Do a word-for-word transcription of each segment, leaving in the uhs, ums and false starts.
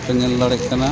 ᱯᱮ ᱧᱮᱞ ᱫᱟᱲᱮᱭᱟᱜ ᱠᱟᱱᱟ᱾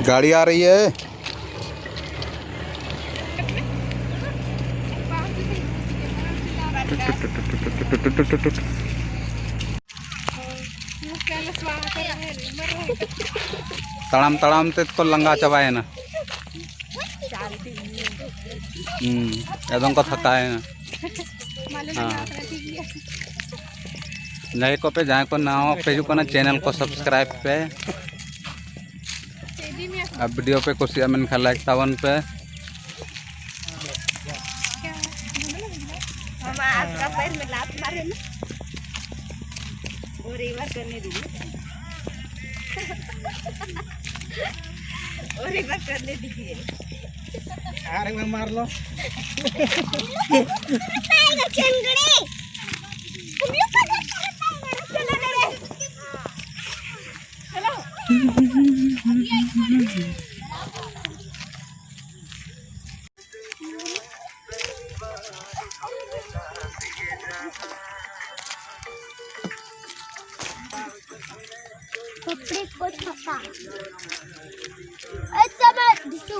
गाड़ी आ रही है। ᱛᱟᱲᱟᱢ ᱛᱟᱲᱟᱢ ᱛᱮᱠᱚ ᱞᱟᱸᱜᱟ ᱪᱟᱵᱟᱭᱮᱱᱟ᱾ ᱦᱩᱸ, ᱮᱠᱫᱚᱢ ᱠᱚ ᱛᱷᱟᱠᱟᱭᱮᱱᱟ᱾ ᱦᱮᱸ᱾ ᱞᱟᱹᱭ ᱠᱚᱯᱮ, ᱡᱟᱦᱟᱸᱭ ᱠᱚ ᱱᱟᱣᱟ ᱯᱮ ᱦᱤᱡᱩᱜ ᱠᱟᱱᱟ, ᱪᱮᱱᱮᱞ ᱠᱚ ᱥᱟᱵᱥᱠᱨᱟᱭᱤᱵ ᱯᱮ᱾ ᱟᱨ ᱵᱷᱤᱰᱤᱭᱳ ᱯᱮ ᱠᱩᱥᱤᱭᱟᱜᱼᱟ ᱢᱮᱱᱠᱷᱟᱱ ᱞᱟᱭᱤᱠ ᱛᱟᱵᱚᱱ ᱯᱮ᱾ मामा, आज का पैर में लात मारे ना। और एक बार करने दीजिए। और एक बार करने दीजिए। अरे मैं मार लो। पाएगा चंगड़ी। हम लोग का घर पर पाएगा। चलो, चलो। चलो। ᱟᱪᱪᱷᱟ, ᱢᱟ ᱫᱤᱥᱩ᱾